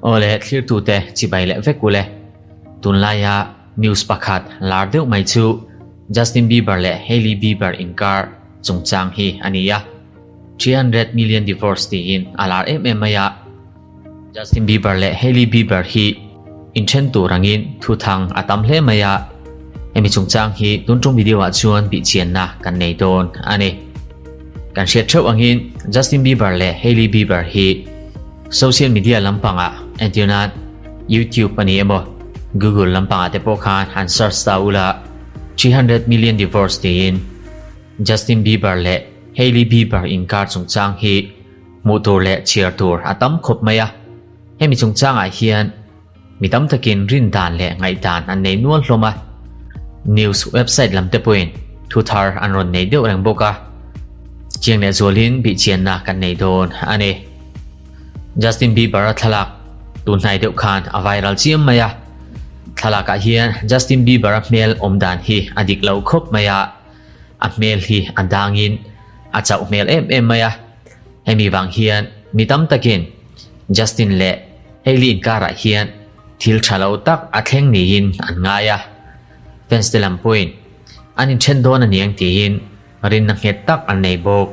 Awle thlirtute chibai leh vek ule. Tunlaia news pakhat lar deuh mai chu Justin Bieber leh Hailey Bieber inkar chungchang hi a ni a. 300 million divorce tiin a lar em em mai a. Justin Bieber leh Hailey Bieber hi inthen tur angin thuthang a tam hle mai a. Hemi chungchang hi tun tum video ah chuan bihchianna kan nei dawn a ni. Kan hriat theuh angin Justin Bieber leh Hailey Bieber hi social media lampangah entirnan YouTube a ni emaw Google lampangah te pawh khan han search ta ula 300 million divorce tiin Justin Bieber leh Hailey Bieber inkar chungchang hi Hmuh tur leh chhiar tur a tam khawp mai a, hemi chungchangah hian mi tam takin rin dan leh ngaihdan an nei nual hlawm a. News website lam te pawhin thu thar an rawn nei deuh reng bawk a, chiang leh zualin bihchianna kan nei dawn a ni. Justin Bieber-a thlalak tun hnai deuh khan a viral chiam mai a, thlalakah hian Justin Bieber-a hmel awm dan hi a dik lo khawp mai a, a hmel hi a dangin a chauh hmel em em mai a. Hemi vang hian mi tam takin Justin leh Hailey inkarah hian thil tha lo tak a thleng niin an ngai a. Fans te lam pawhin an inthen dawn a niang tiin rinna nghet tak an nei bawk.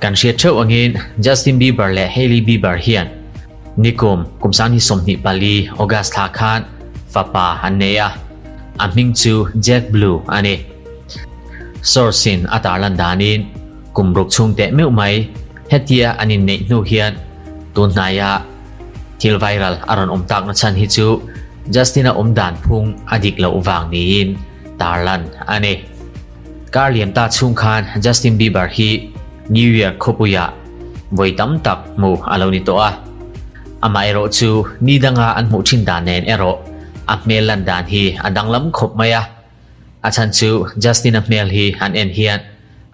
Kan hriat theuh angin Justin Bieber leh Hailey Bieber hian nikum kum 2024 August thla khan fapa an nei a, a hming chu Jack Blue a ni. Source in a tarlan danin Kum ruk chhung teh meuh mai, hetia an inneih hnu hian tun hnaia thil viral a rawn awm takna chhan hi chu Justin-a awm dan phung a dik loh vang niin tarlan a ni. Kar liam ta chhung khan Justin Bieber hi New York khawpuiah vawi tam tak hmu a lo ni tawh a, amaherawh chu ni danga an hmuh thin dan nen erawh a hmel lan dan hi a danglam khawp mai a. A chhan chu Justin-a hmel hi an en hian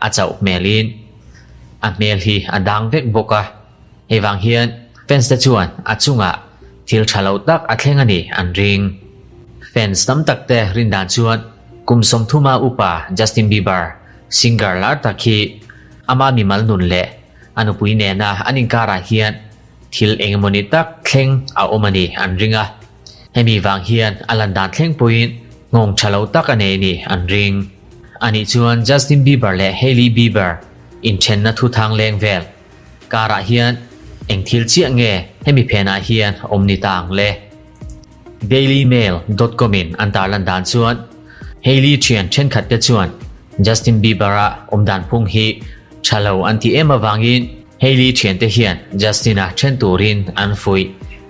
a chauh hmelin a hmel hi a dang vek bawk a, hei vang hian fans te chuan a chungah thil tha lo tak a thleng a ni an ring. Fans tam tak te rin dan chuan kum 30 a upa Justin Bieber, singer lar tak hi ama mimal nun leh a nupui nena an inkarah hian thil engemawni tak thleng a awm a ni an ring a. Hemi vang hian a lan dan thleng pawhin nghawng tha lo tak a nei a ni an ring. Anih chuan Justin Bieber leh Hailey Bieber inthenna thuthang leng vel karah hian eng thil chiah nge hemi phenah hian awm ni ta ang le? Dailymail dot com in an tarlan dan chuan Hailey thian thenkhat te chuan Justin Bieber-a awm dan phung hi tha lo an ti em avangin Hailey thiante hian Justin-a then turin an fuih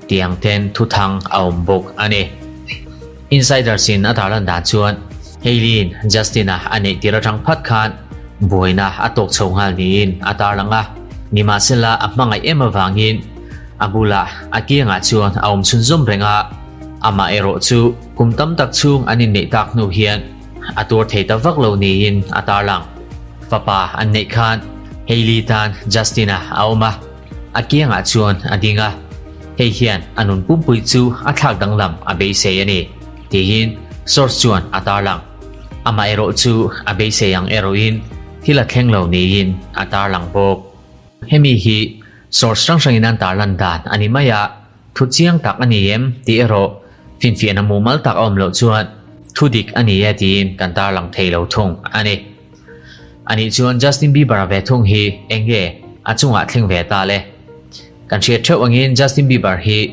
tiang ten thuthang a awm bawk a ni. Insiders-in a tarlan dan chuan Hailey-in Justin-a a neih tir atang phat khan buaina a tawk chho nghal niin a tarlang a, nimahsela a hmangaih em avangin a bulah a kiangah chuan a awm chhunzawm reng a, amah erawh chu kum tam tak chhung an inneih tak hnu hian a tuar thei ta vak lo niin a tarlang. Fapa an neih khan Hailey tan Justin-a a awm a, a kiangah chuan a ding a, hei hian a nun pumpui chu a thlak danglam a beisei a ni, tiin source chuan a tarlang. Amaherawh chu a beisei ang erawhin thil a thleng lo niin a tarlang bawk. Hemi hi source hrang hrangin an tarlan dan a ni mai a, Thu chiang tak a ni em tih erawh finfiahna mumal tak a awm loh chuan thu dik a ni e tiin kan tarlang thei lo thung a ni. Anih chuan Justin Bieber-a ve thung hi eng nge a chungah thleng ve ta le? Kan hriat theuh angin Justin Bieber hi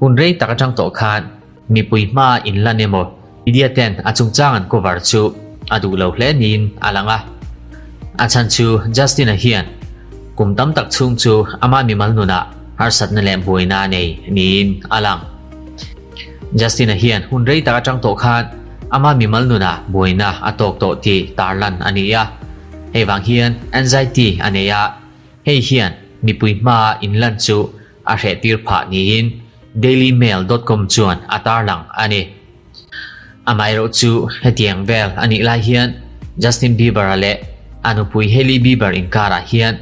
hun rei tak atang tawh khan mipui hmaa inlan emaw media ten a chungchang an cover chu a duh lo hle niin a lang a. A chhan chu Justin-a hian kum tam tak chhung chu ama mimal nunah harsatna leh buaina a nei niin a lang. Justin-a hian hun rei tak atang tawh khan ama mimal nunah buaina a tawk tawh tih tarlan a ni a. Hei vang hian anxiety a nei a, hei hian mipui hmaa inlan chu a hrehtir phah niin dailymail.com chuan a tarlang a ni. Amaherawh chu hetiang vel a nih lai hian Justin Bieber-a leh a nupui Hailey Bieber inkarah hian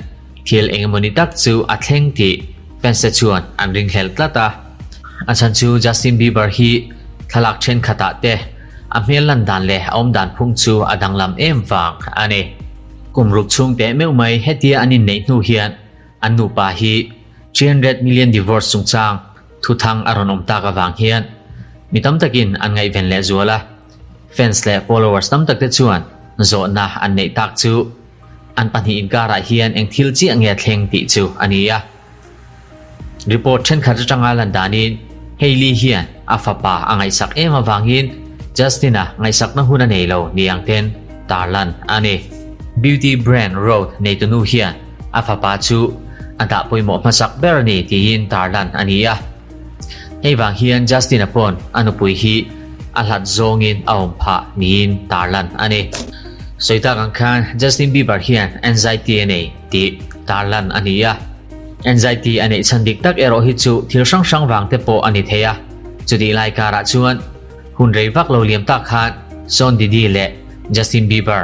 thil engemawni tak chu a thleng tih fans te chuan an ringhlel tlat a. A chhan chu Justin Bieber hi thlalak thenkhatah te a hmel lan dan leh a awm dan phung chu a danglam em vang a ni. Kum ruk chhung teh meuh mai hetia an inneih hnu hian. An nupa hi 300 million divorce chungchang thuthang a rawn awm tak avang hian mi tam takin an ngaihven leh zual a, fans leh followers tam takte chuan zawhna an neih tak chu an pahnih inkarah hian eng thil chiah nge thleng tih chu a ni a. Report thenkhat atanga lan danin Hailey hian a fapa a ngaihsak em avangin Justin-a ngaihsakna hun a nei lo ni ang ten tarlan a ni. Beauty brand Rhode neitunu hian a fapa chu a dah pawimawh hmasak ber a ni tiin tarlan a ni a. Hei vang hian Justin-a pawn a nupui hi a hlat zawngin a awm phah niin tarlan a ni. Sawi tak ang khan Justin Bieber hian anxiety a nei tih tarlan a ni a. Anxiety a neih chhan dik tak erawh hi chu thil hrang hrang vang te pawh a ni thei a. Chutih lai karah chuan hun rei vak lo liam tak khan Sean Diddy leh Justin Bieber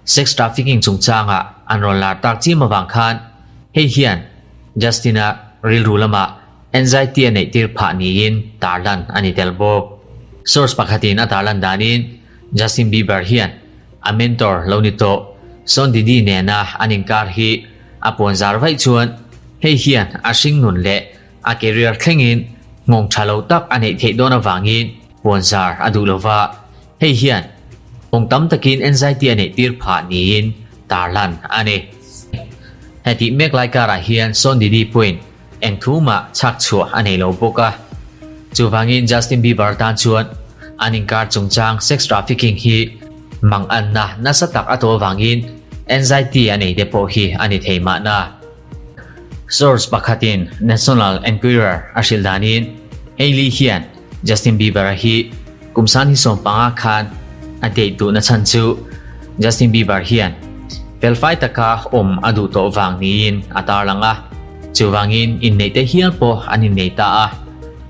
sex trafficking chungchangah an rawn lar tak chim avang khan hei hian Justin-a rilru lamah anxiety a neih tir phah niin tarlan a ni tel bawk. Source pakhatin a tarlan danin Justin Bieber hian a mentor lo ni tawh Sean Diddy nena an inkar hi a puan zar vaih chuan hei hian a hringnun leh a career thlengin nghawng tha lo tak a neih theih dawn avangin puan zar a duh lova, hei hian nghawng tam takin anxiety a neih tir phah niin tarlan a ni. Hetih mek lai karah hian Sean Diddy pawhin eng thu mah chhak chhuah a nei lo bawk a. Chuvangin Justin Bieber tan chuan an inkar chungchang sex trafficking hi mang anna nasa tak a tawh avangin anxiety a nei te pawh hi a ni thei mahna. Source pakhatin National Enquirer a hrilh danin Hailey hian Justin Bieber-a hi kum san hi 15 khan a date duhna chhan chu Justin Bieber hian felfai taka awm a duh tawh vang niin a tarlang a, chuvangin inneih te hial pawh an innei ta a,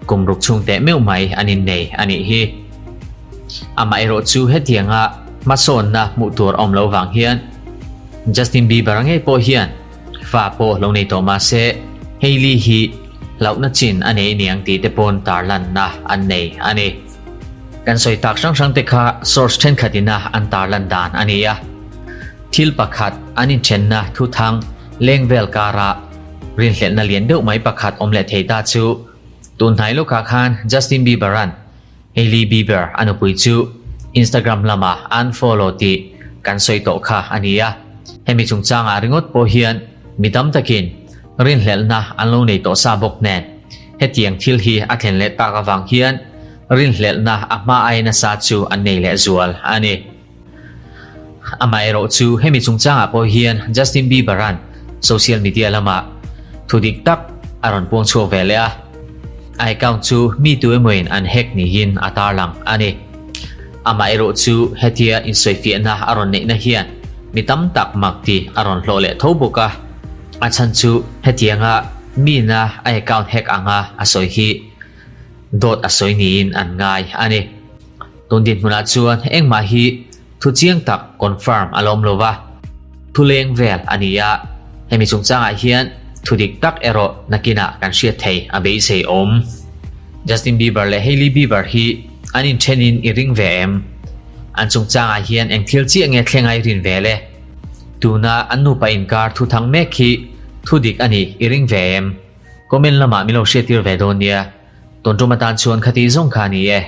kum ruk chhung teh meuh mai an innei a nih hi. Amaherawh chu hetianga hmasawnna hmuh tur a awm loh vang hian Justin Bieber ngei pawh hian Fa pawh lo nei tawh mahse Hailey hi hlauhna chin a nei aniang tih te pawn tarlanna an nei a ni. Kan sawi tak hrang hrang te kha source thenkhat ina an tarlan dan a ni a. Thil pakhat an inthenna thuthang leng vel kara rinhlelhna lian deuh mai pakhat awm leh thei ta chu tun hnai lawkah khan Justin Bieber-a'n Hailey Bieber a nupui chu Instagram lamah an follow tih kan sawi tawh kha a ni a, hemi chungchangah ringawt pawh hian mi tam takin rinhlelhna an lo nei tawh sa bawk nen hetiang thil hi a thlen leh tak avang hian rinhlelhna a hma ai nasa chu an nei leh zual a ni. Amaherawh chu hemi chungchangah pawh hian Justin Bieber-a'n social media lamah thu dik tak a rawn puang chhuak ve leh a, a account chu mi tu emawin an hack niin a tarlang a ni. Amaherawh chu hetia insawifiahna a rawn neihna hian mi tam tak mak tih a rawn hlawh leh tho bawk a, a chhan chu hetianga mina a account hack anga a sawi hi dawt a sawi niin an ngai a ni. Tun dinhmunah chuan engmah hi thu chiang tak confirm a lawm lo va, thu leng vel a ni a, hemi chungchangah hian thu dik tak erawh nakinah kan hriat thei a beisei awm. Justin Bieber leh Hailey Bieber hi an inthenin i ring ve em? An chungchangah hian eng thil chiah nge thleng a i rin ve le? Tuna an nupa inkar thu thang mek hi thu dik a nih i ring ve em? Comment lamah min lo hriattir ve dawn nia. Tun tum atan chuan khati zawng kha a ni e.